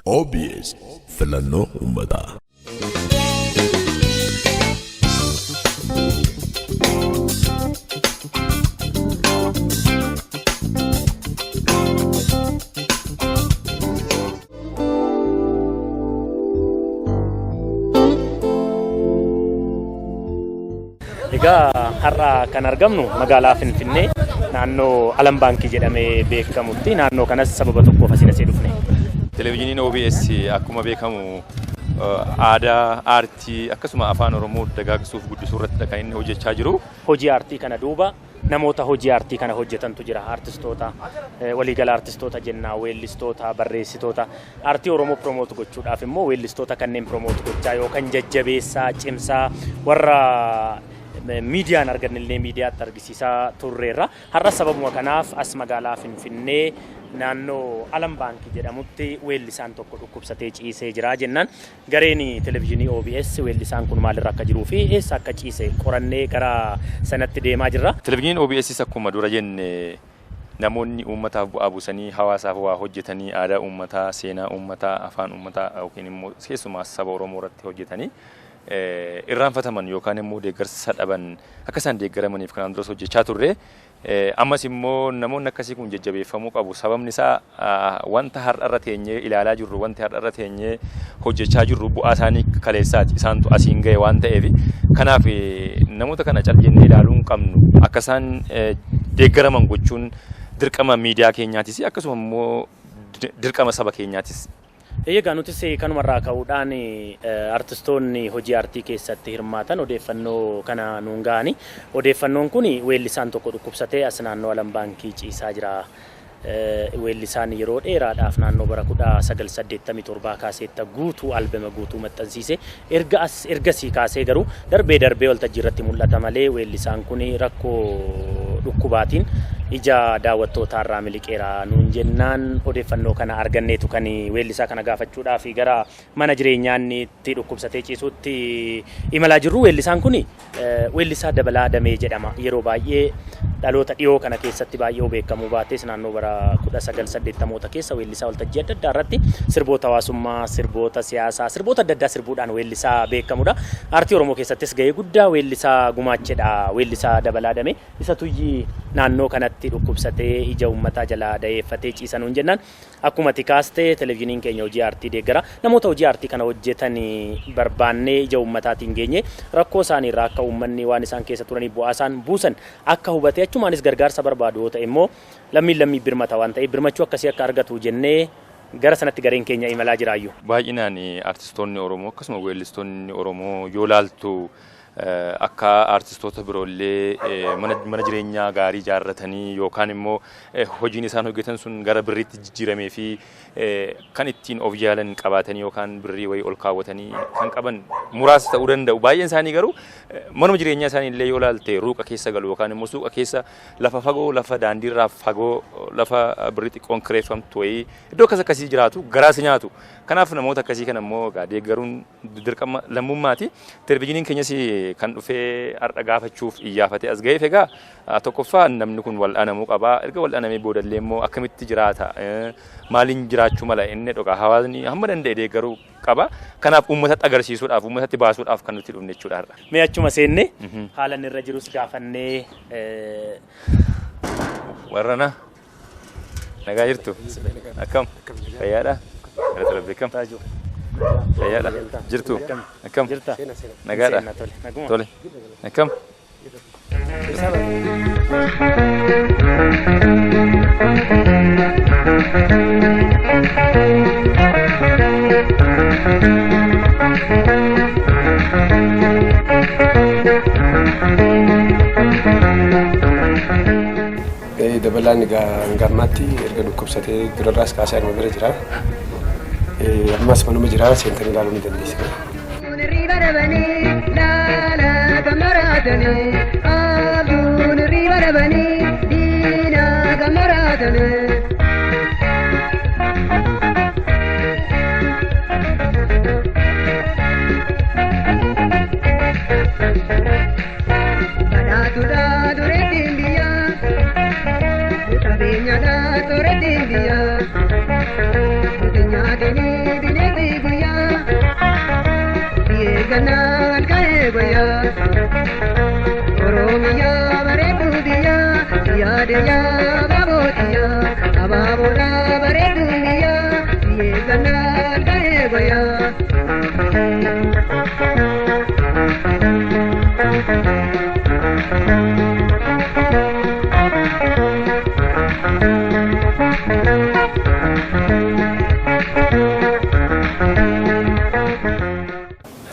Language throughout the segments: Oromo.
OBS, filannoo uummataa. Egaa har'a kan argamnu magaalaa Finfinnee, naannoo Alam Baankii jedhamee beekamutti. Naannoo kanas sababa tokkoof asiin asii dhufne. Televezyiiniin OBS akkuma beekamu aadaa, aartii akkasuma afaan Oromoo dagaagsuuf guddisuu irratti kan inni hojjechaa jiru. Hojii aartii kana duuba namoota hojii aartii kana hojjetantu jira. Aartistoota, waliigala aartistoota jennaa, weellistoota, barreessitoota. Aartii Oromoo promote gochuudhaaf immoo weellistoota kanneen promote gochaa yookaan jajjabeessaa, cimsaa, warra miidiyaan argannillee miidiyaatti argisiisaa turreerra. Har'a sababuma kanaaf as magaalaa Finfinnee, naannoo Alam Baankii jedhamutti weellisaan tokko dhukkubsatee ciisee jira jennaan, gareen televezyiinii OBS weellisaan kun maalirra akka jiruu fi eessa akka ciise qorannee gara sanatti deemaa jirra. Televezyiiniin OBS akkuma dura jenne, namoonni uummataaf bu'aa buusanii, hawaasaaf waa hojjetanii, aadaa uummataa, seenaa uummataa, afaan uummataa yookiin immoo keessumaa saba Oromoo irratti hojjetanii irraanfataman yookaan immoo deeggarsa dhaban akka isaan deeggaramaniif kanaan duras hojjechaa turre. Ammas immoo namoonni akkasii kun jajjabeeffamuu qabu. Sababni isaa wanta har'arra teenyee ilaalaa jirru, wanti har'arra teenyee hojjechaa jirru bu'aa isaanii kaleessaati. Isaantu asiin ga'e waan ta'eef, kanaaf namoota kana cal jennee ilaaluu hin qabnu. Akka isaan deeggaraman gochuun dirqama miidiyaa keenyaatis, akkasuma immoo dirqama saba keenyaatis. Egaa nutis kanumarraa ka'uudhaan artistoonni hojii aartii keessatti hirmaatan odeeffannoo kana nuun ga'ani. Odeeffannoon kun weellisaan tokko dhukkubsatee as naannoo Alam Baankii ciisaa jira. Weellisaan yeroo dheeraadhaaf naannoo bara 1987 kaaseetta guutuu, albema guutuu maxxansiise. Erga as ergasii kaasee garuu darbee darbee waltajjii irratti mul'ata malee, weellisaan kun rakkoo dhukkubaatiin ija daawwattootaarraa miliqeera nuun jennaan, odeeffannoo kana arganneetu kan weellisaa kana gaafachuudhaaf gara mana jireenyaa inni itti dhukkubsatee ciisuutti imalaa jirru. Weellisaan kun weellisaa Dabalaa Damee jedhama. Yeroo baay'ee dhaloota dhiyoo kana keessatti baay'ee beekamuu baates, naannoo bara 1980moota keessa weellisaa waltajjii adda addaa irratti sirboota hawaasummaa, sirboota siyaasaa, sirboota adda addaa sirbuudhaan weellisaa beekamudha. Aartii Oromoo keessattis gahee guddaa weellisaa gumaachedha. Weellisaa Dabalaa Damee isa tuyyii naannoo kanatti dhukkubsatee ija uummataa jalaa da'eeffatee ciisanuun jennaan, akkuma tikaastee televezyiiniin keenya hojii aartii deeggara. Namoota hojii aartii kana hojjetan barbaannee ija uummataatiin geenye, rakkoo isaanii irraa akka uummanni waan isaan keessa turanii bu'aa isaan buusan akka hubatee, achumaanis gargaarsa barbaadu yoo ta'e immoo lammiin lammii birmata waan ta'eef, birmachuu akkasii akka argatu jennee gara sanatti gareen keenya imalaa jiraayyuu. Baay'inaan artistoonni Oromoo akkasuma weellistoonni Oromoo yoo laaltu, akka artistoota biroollee mana jireenyaa gaarii ijaarratanii yookaan immoo hojiin isaan hojjetan sun gara birriitti jijjiiramee fi kan ittiin of jaalan qabaatanii yookaan birrii wayii ol kaawwatanii kan qaban muraasa ta'uu danda'u. Baay'een isaanii garuu manuma jireenyaa isaanii illee yoo laalte, ruuqa keessa galu yookaan immoo suuqa keessa, lafa fagoo, lafa daandiirraa fagoo, lafa birrii xiqqoon kireeffamtu wayii, iddoo akkas akkasii jiraatu, garaas nyaatu. Kanaaf namoota akkasii kana immoo egaa deeggaruun dirqama lammummaati. Televezyiiniin keenyas kan dhufee har'a gaafachuuf iyyafatee as ga'eef, egaa tokkoffaa namni kun wal'aanamuu qaba. Erga wal'aanamee boodallee immoo akkamitti jiraata? Maaliin jiraachuu mala? Inni dhoka hawaasni hamma danda'e deeggaruu qaba. Kanaaf uummatatti agarsiisuudhaaf, uummatatti baasuudhaaf kan nuti dhufne jechuudha har'a. Mee achuma seenne haala inni irra jirus gaafannee. Warra na nagaa jirtu, akkam, fayyaadha? Galata Rabbi, akkam, fayyaadha? Jirtu, akkam, nagaadha? Tole, akkam. Dabalaan egaa hanga ammaatti erga dhukkubsatee durarraas kaasee anuma bira jira. Ammas manuma jira, seentanii ilaaluu ni dandeessu. Riba dhabanii laala gamaraatanii, abjuun riba dhabanii diina gamaraatanii. Badhaatuudha dureettiin biyya, qabeenyaadha soorettiin biyya. Nyaatanii.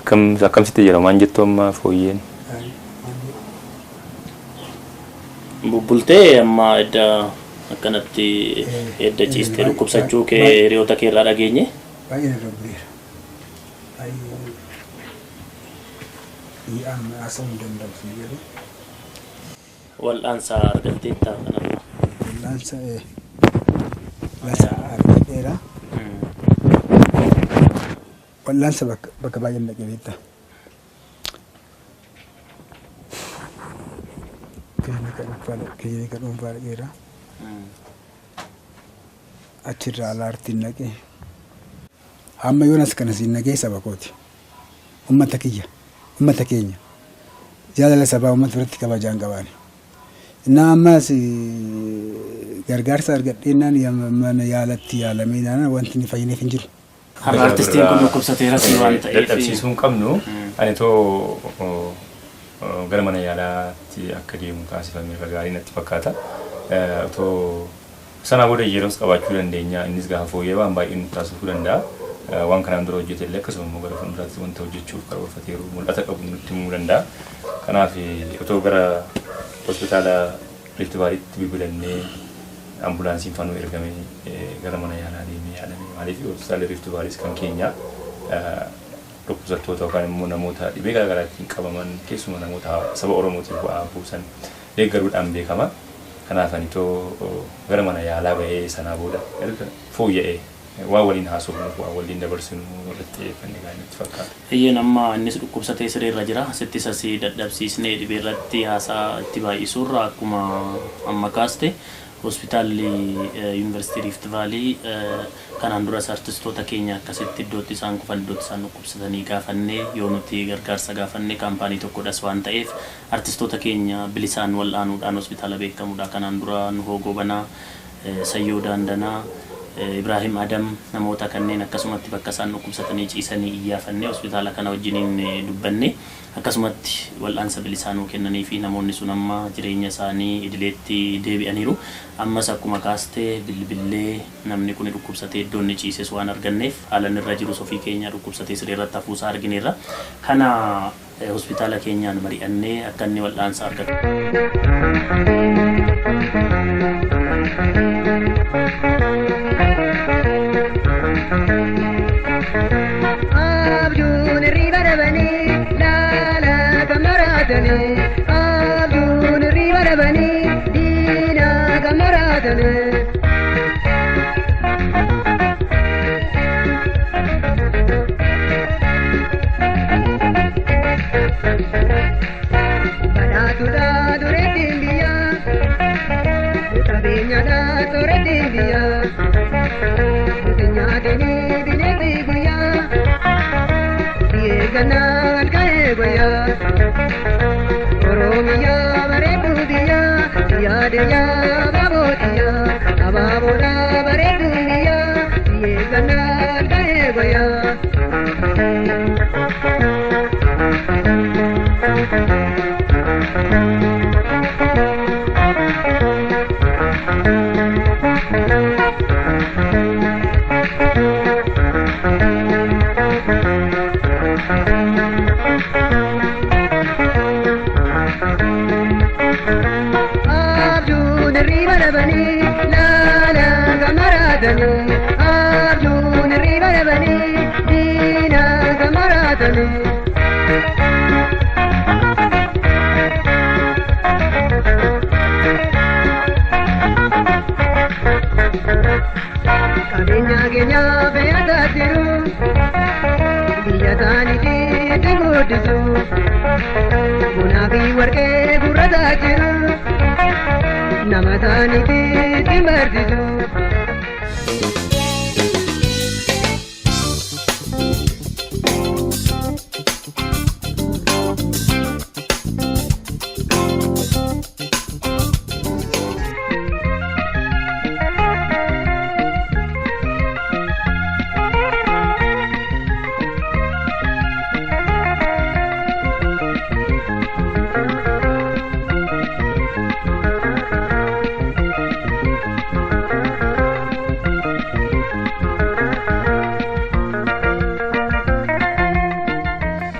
Akkam sitti jira waan jettu amma fooyyeen? Bubbultee amma edda akkanatti edda ciistee dhukkubsachuu kee hiriyoota kee irraa dhageenye. Baay'ee irra buleera. Baay'ee amma haasa'uu hin danda'u si jedhu. Wal'aansa argatteetta kanarra. Wal'aansa argadheera. Wal'aansa bakka baay'een dhaqee beektaa. Kilinika dhuunfaa dhaqeera. Achirraa alaartiin dhaqee. Hamma yoonas kana siin dhaqee saba kooti. Uummata kiyya. Uummata keenya. Jaalala sabaa uummata biratti kabajaan qabaani. Innaa ammas gargaarsa argadheennaan mana yaalatti yaalamee naana wanti inni fayyineef hin jiru. Har'a artistiin kun dhukkubsateera si waan ta'eef. Dadhabsiisuu hin qabnu. Ani too gara mana yaalaatti akka deemu taasifame irra gaarii natti fakkaata. Otoo sanaa booda yeroos qabaachuu dandeenya. Innis gaafa fooyyee waan baay'ee nu taasisuu danda'a. Waan kanaan dura hojjete illee akkasuma immoo gara fuulduraatti wanta hojjechuuf karoorfateeru mul'ata qabu nutti himuu danda'a. Kanaaf otoo gara hospitaala Rift Valleytti bilbilannee ambulaansiin fanuu ergamee gara mana yaalaa deemee yaalame. Maaliif, hospitaalli Rift Valleys kan keenya dhukkubsattoota yookaan immoo namoota dhibee garaagaraatiin qabaman, keessumaa namoota saba Oromootiif bu'aa buusan deeggaruudhaan beekama. Kanaaf ani too gara mana yaalaa bahee sanaa booda erga fooyya'ee waan waliin haasofnu, waan waliin dabarsinu irratti xiyyeeffanne gaarii natti fakkaata. Iyyeen, amma innis dhukkubsatee sireerra jira. Sitti sasii dadhabsiisnee dhibee irratti haasaa itti baay'isuurra, akkuma amma kaaste hospitaalli Yuunivarsiitii Rift Valley kanaan duras artistoota keenya akkasitti iddootti isaan kufan, iddootti isaan dhukkubsatanii gaafannee, yoo nuti gargaarsa gaafannee, kaampaanii tokkodhas waan ta'eef artistoota keenya bilisaan wal'aanuudhaan hospitaala beekamudha. Kanaan dura Nuhoo Gobanaa, Sayyoo Daandanaa, Ibrahim Adam, namoota kanneen akkasumatti bakka isaan dhukkubsatanii ciisanii iyyaafannee hospitaala kana wajjiniin dubbanne, akkasumatti wal'aansa bilisaa nuu kennanii fi namoonni sun amma jireenya isaanii idileetti deebi'aniiru. Ammas akkuma kaastee bilbillee namni kun dhukkubsatee iddoo inni ciises waan arganneef, haala inni irra jirus ofii keenya dhukkubsatee siree irratti hafuusaa argineerra. Kana hospitaala keenyaan mari'annee akka inni wal'aansa argatu. Abjuun hirriba dhabanii laala kan maraatanii, abjuun hirriba dhabanii diina kan maraatanii. Badhaatuudha dureettiin biyya, qabeenyaadha soorettiin biyya, nyaatanii bineensi guyyaa. Eegannaa halka'ee guyyaa, Oromiyaa bareedduu biyya, yaadiyyaa abaabootiyaa, abaaboodha bareedduu biyya, eegannaa halka'ee guyyaa. Abjuun hirriba dhabanii laala kan maraatanii, abjuun hirriba dhabanii diina kan maraatanii. Qabeenya keenya fe'ataa jiru, biyya isaaniitti itti guddisu, bunaa fi warqee gurrataa jiru, nama isaaniitti itti barsiisu.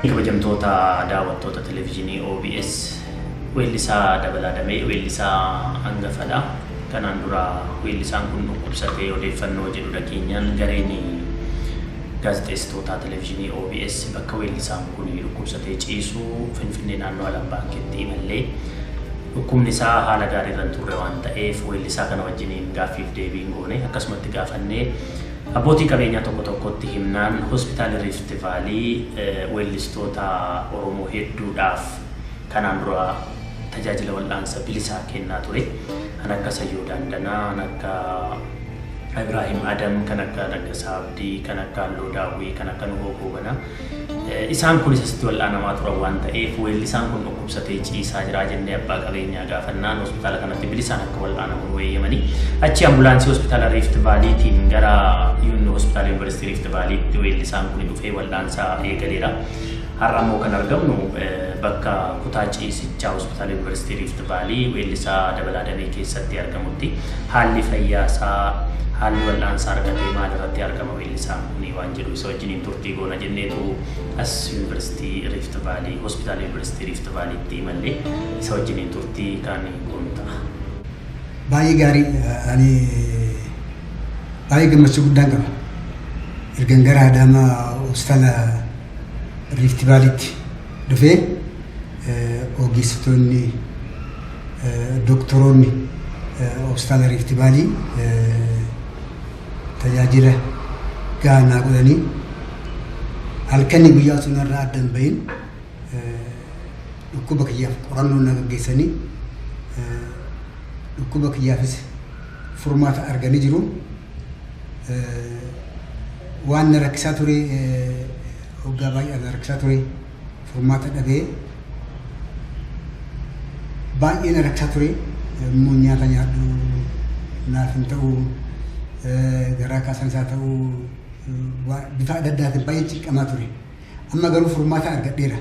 Kabajamtoota daawwattoota televezyiinii OBS, weellisaa Dabalaa Damee weellisaa hangafadha. Kanaan dura weellisaan kun dhukkubsatee odeeffannoo jedhu dhageenyaan gareen gaazexeessitoota televezyiinii OBS bakka weellisaan kun dhukkubsatee ciisu Finfinnee naannoo Alam Baankitti imallee dhukkubni isaa haala gaarii irra hin turre waan ta'eef weellisaa kana wajjiniin gaaffiif deebiin goone akkasumatti gaafannee abbootii qabeenyaa tokko tokkotti himnaan hospitaala Rift Vaalii weellistoota Oromoo hedduudhaaf kanaan dura tajaajila wal'aansa bilisaa kennaa ture. Kan akka Sayyoo Daandanaa, kan akka Ibrahim Adam, kan akka Laggasaa Abdii, kan akka Halluu Daawwii, kan akka Nuhoo Goobanaa. Isaan kunis asitti wal'aanamaa turan waan ta'eef weellisaan kun dhukkubsatee ciisaa jira jennee abbaa qabeenyaa gaafannaan hospitaala kanatti bilisaan akka wal'aanamu nu eeyyamanii. Achi ambulaansii hospitaala Rift Vaaliitiin gara hospitaala Yuunivarsiitii Rift Vaaliitti weellisaan kun dhufee wal'aansaa eegaleera. Har'a immoo kan argamnu bakka kutaa ciisichaa hospitaala Yuunivarsiitii Rift Vaalii weellisaa Dabalaa Damee keessatti argamutti haalli fayyaa isaa, haalli wal'aansaa argatee maal irratti argama weellisaan kun waan jedhu isa wajjiniin turtii goona jenneetu as Yuunivarsiitii Rift Vaalii hospitaala Yuunivarsiitii Rift Vaaliitti imallee isa wajjiniin turtii kan goonu ta'a. Baay'ee gaarii, ani baay'ee gammachuu guddaan qaba. Ergan gara Adaamaa hospitaala Rift Vaaliitti dhufee ogeessitoonni, doktoroonni hospitaala Rift Vaalii tajaajila gahaa naa godhanii halkanii guyyaa osoo narraa adda hin bahin dhukkuba kiyyaaf qorannoo na gaggeessanii dhukkuba kiyyaafis furmaata arganii jiru. Waan na rakkisaa ture, waggaa baay'ee na rakkisaa ture, furmaata dhabee baay'ee na rakkisaa ture. Immoo nyaata nyaadhu naaf hin ta'u, garaa kaasan isaa ta'u, bifa adda addaatiin baay'ee cinqamaa ture. Amma garuu furmaata argadheera.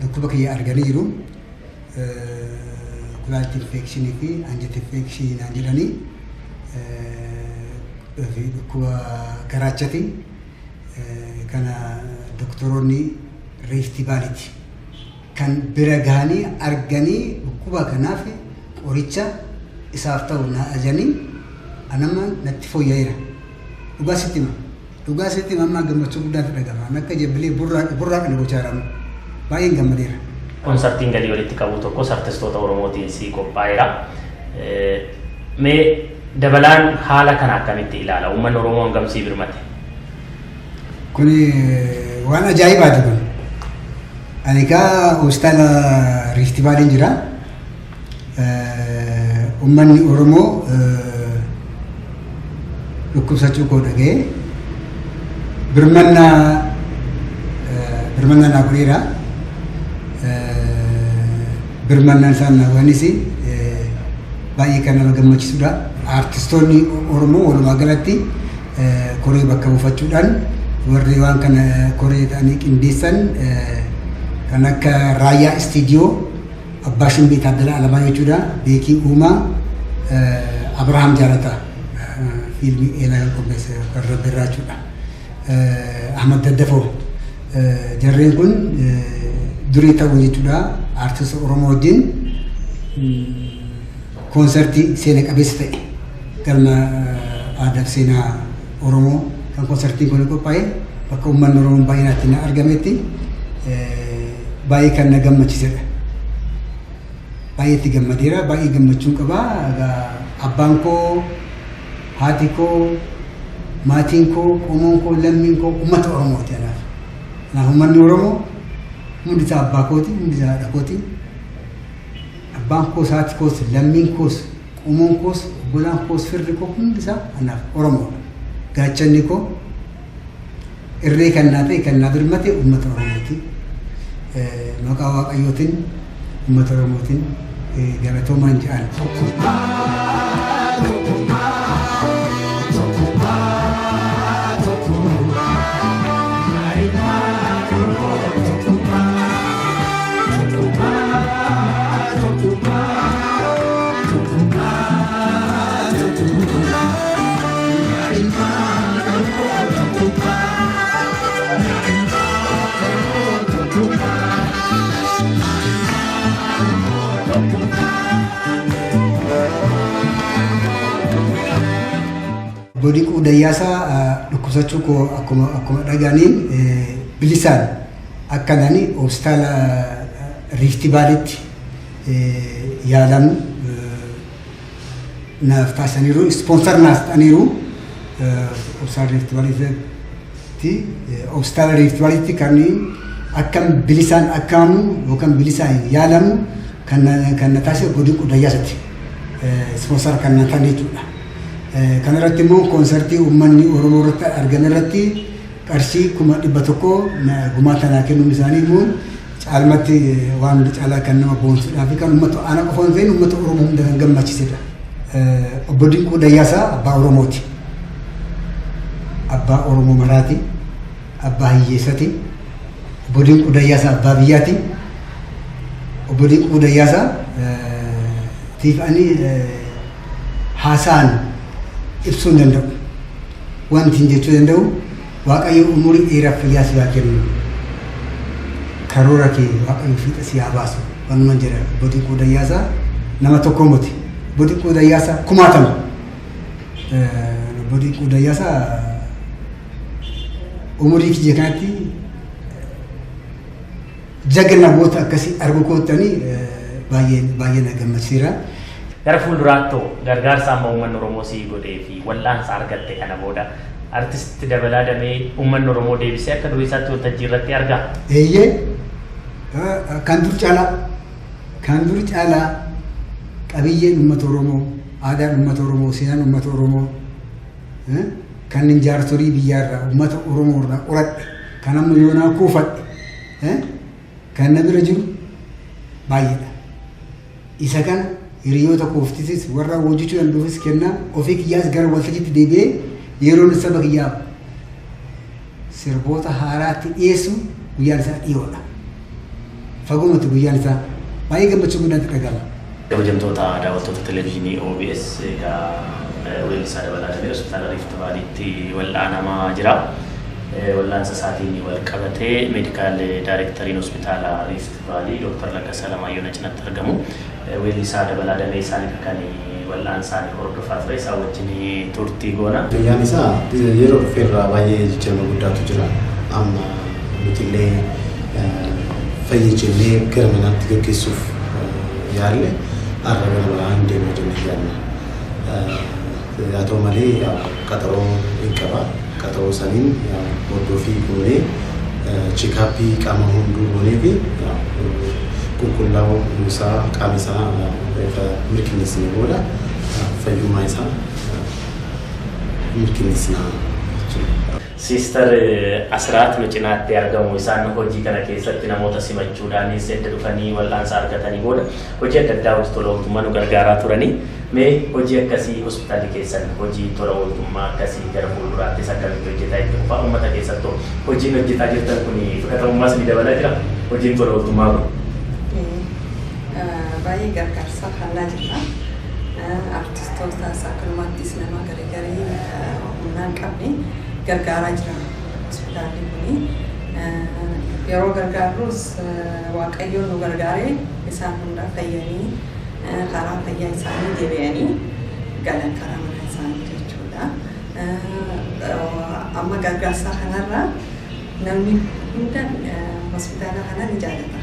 Dhukkuba kiyya arganii jiru. Kulaalit infekshinii fi anjit infekshinii naan jedhanii fi dhukkuba garaachati. Kana doktoroonni Rift Vaaliiti kan bira gahanii arganii dhukkuba kanaaf qoricha isaaf ta'u na ajajanii anamma natti fooyya'eera. Dhugaa sitti hima. Dhugaa sitti hima, amma gammachuu guddaatu dhagama. Akka jabbilee burraa kana gochaa jira. Baay'een gammadeera. Konsartiin galii walitti qabu tokkos artistoota Oromootiin sii qophaa'eera. Mee Dabalaan haala kana akkamitti ilaala? Uummanni Oromoo hangam sii birmate? Kuni waan ajaa'ibaati kun. Ani kaa hospitaala Rift Vaaliin jira. Uummanni Oromoo dhukkubsachuu koo dhaga'ee birmannaa naa godheera. Birmannaan isaan naa godhanis baay'ee kan nama gammachiisudha. Artistoonni Oromoo walumaa galatti koree bakka buufachuudhaan warri waan kana koree ta'anii qindeessan kan akka Raayyaa Istiidiyoo, Abbaa Shumbii Taaddalaa Alamaa jechuudha. Beekii Uumaa, Abrahaam Jaalataa fiilmii Eelaa kan qopheesse warra birraa jechuudha. Ahmad Daddafoo, jarreen kun durii ta'uu jechuudha. Artistoota Oromoo wajjin koonsartii seena qabeessa ta'e galma aadaa fi seenaa Oromoo kan koonsartiin kun qophaa'e bakka uummanni Oromoo baay'inaan itti argametti baay'ee kan na gammachiisedha. Baay'ee itti gammadeera, baay'ee gammachuun qaba. Abbaan koo, haati koo, maatiin koo, qomoon koo, lammiin koo uummata Oromooti anaaf. Kanaaf uummanni Oromoo hundi isaa abbaa kooti, hundi isaa haadha kooti. Abbaan koos, haati koos, lammiin koos, qomoon koos, obbolaan koos, firri koo hundi isaa anaaf Oromoodha. Gaachanni koo irree kan naa ta'e, kan naa birmate uummata Oromooti. Maqaa Waaqayyootiin uummata Oromootiin galatoomaan jedhan. Dinquu Dayyaasaa dhukkubsachuu koo akkuma dhaga'aniin bilisaan akka nani hospitaala Riifti Vaaliitti yaalamu naaf taasisaniiru. Sponsor naaf ta'aniiru. Hospitaala Riifti Vaaliitti hospitaala Riifti Vaaliitti kan akkam bilisaan akkamamu yookaan bilisaan yaalamu kan na taasise Obbo Dinquu Dayyaasaati. Sponsor kan na ta'an jechuudha. Kana irratti immoo koonsertii uummanni Oromoo irratti argame irratti qarshii 100,000 gumaata naa kennuun isaanii immoo caalmatti waan hunda caalaa kan nama boonsuudhaa fi kan uummata ana qofa hin ta'in uummata Oromoo hunda kan gammachiisedha. Obbo Dinquu Dayyaasaa abbaa Oromooti. Abbaa Oromoo maraati. Abbaa hiyyeessati. Obbo Dinquu Dayyaasaa abbaa biyyaati. Obbo Dinquu Dayyaasaa tiif ani haasaan ibsuu hin danda'u. Wanti hin jechuu danda'u Waaqayyo umurii dheeraaf fayyaa si haa kennu. Karoora kee Waaqayyo fiixa si haa baasu. Wanuman jedha Obbo Dinquu Dayyaasaa nama tokko miti. Obbo Dinquu Dayyaasaa kumaatama. Obbo Dinquu Dayyaasaa umurii kiyya kanatti jagna goota akkasii arguu koottanii baay'ee baay'ee na gammachiiseera. Gara fuulduraatti hoo gargaarsa amma uummanni Oromoo sii godhee fi wal'aansa argatte kana booda Artist Dabalaa Damee uummanni Oromoo deebisee akka durii isaatti waltajjii irratti argaa? Eeyyee kan dur caalaa kan dur caalaa qabiyyeen uummata Oromoo, aadaan uummata Oromoo, seenaan uummata Oromoo kan jaarsolii biyyaarraa uummata Oromoo irraa qoradhe kan amma yoonaa kuufadhe kan na bira jiru baay'eedha. Isa kana hiriyoota kooftisis warra hojjechuu danda'uufis kennaa ofii kiyyaas gara waltajjiitti deebi'ee yeroon saba kiyyaaf sirboota haaraatti dhiyeessu guyyaan isaa dhiyoodha. Fagoo miti guyyaan isaa baay'ee gammachuu guddaatti dhaga'ama. Kabajamtoota daawwattoota televezyiinii OBS, egaa weellisaa Dabalaa Damee hospitaala Rift Vaaliitti wal'aanamaa jira. Wal'aansa isaatiin wal qabatee medical daayireektariin hospitaala Rift Vaalii Dooktar Laggasaa Alamaayyoo na cinatti argamu. Weellisaa Dabalaa Damee isaaniidha kan wal'aansa isaanii hordofaa ture. Isaan wajjin turtii goona. Fayyaan isaa yeroo dhufeerraa baay'ee jijjiirama guddaatu jira. Amma nuti illee fayya jennee gara manaatti gaggeessuuf yaalle har'a gara manaa hin deema jennee yaadna. Haa ta'u malee qaxaroo hin qaba. Qaxaroo saniin hordofii goonee check-upii qaama hunduu goonee fi qulqullaa'uu isaa qaama isaa mirkaneessine booda fayyummaa isaa mirkaneessina jechuudha. Siistar Asiraat nu cinaatti argamu. Isaan hojii kana keessatti namoota simachuudhaanis edda dhufanii wal'aansa argatanii booda hojii adda addaa hojii tola ooltummaa nu gargaaraa turanii. Mee hojii akkasii hospitaalli keessan hojii tola ooltummaa akkasii gara fuulduraattis akkamitti hojjetaa itti fufaa? Uummata keessattuu hojiin hojjetaa jirtan kun fudhatamummaas ni dabalaa jira hojiin tola ooltummaa kun? Baay'ee gargaarsa kennaa jirra. Artistootas akkanumattis nama garagarii humnaa hin qabne gargaaraa jira hospitaalli kuni. Yeroo gargaarrus Waaqayyoon nu gargaaree isaan hunda fayyanii karaa fayyaa isaanii deebi'anii galan karaa mana isaanii jechuudha. Amma gargaarsa kanarra namni hunda hospitaala kana ni jaalata.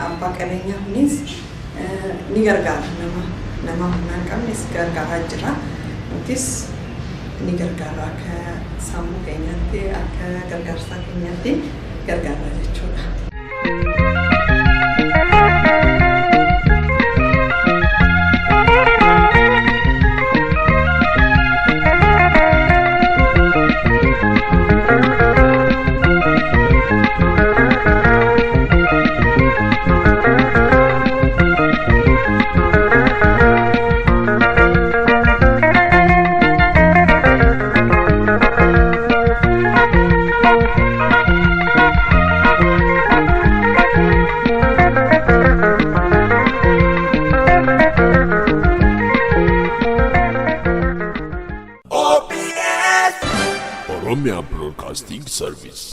Abbaa qabeenyaa kunis ni gargaara, nama humnaa hin qabnes gargaaraa jira. Nutis ni gargaara, akka sammuu keenyaatti akka gargaarsa keenyaatti gargaara jechuudha. Oromia Broadcasting Service.